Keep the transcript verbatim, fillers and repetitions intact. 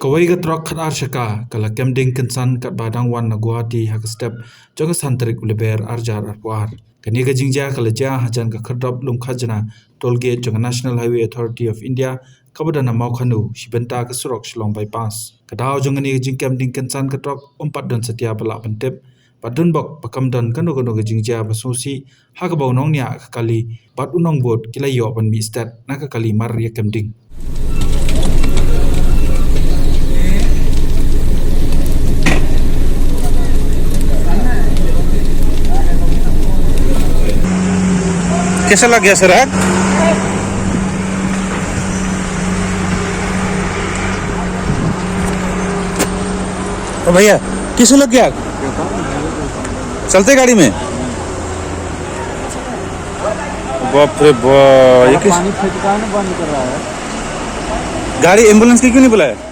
Kawei ka trok khatar shaka ka la kem ding kynsan katba dang wan na Guwahati ha ka step jong ka san tarik u Lber arhajar arphew ar. Kane ka jingjia ka la jia hajan ka khyrdop lum khajna toll gate jong ka National Highway Authority of India kaba don ha Mawkhanu, shi bynta ka surok Shillong Bypass. Ka daw jong kane ka jingkem ding kynsan ka trok ym pat don satia ba lah ban tip, bad don bok ba kam don kano kano ka jingjia ba sngewsih ha kaba u nongñiah ka kali bad u nongbud ki la ïoh ban mih stet na ka kali mar ïa kem ding. कैसा लग गया सर आग? ओ भैया, कैसे लग गया आग? चलते गाड़ी में? बाप रे बाप, ये किस पानी फेंकता है ना, बंद कर रहा है। गाड़ी एम्बुलेंस की क्यों नहीं बुलाया?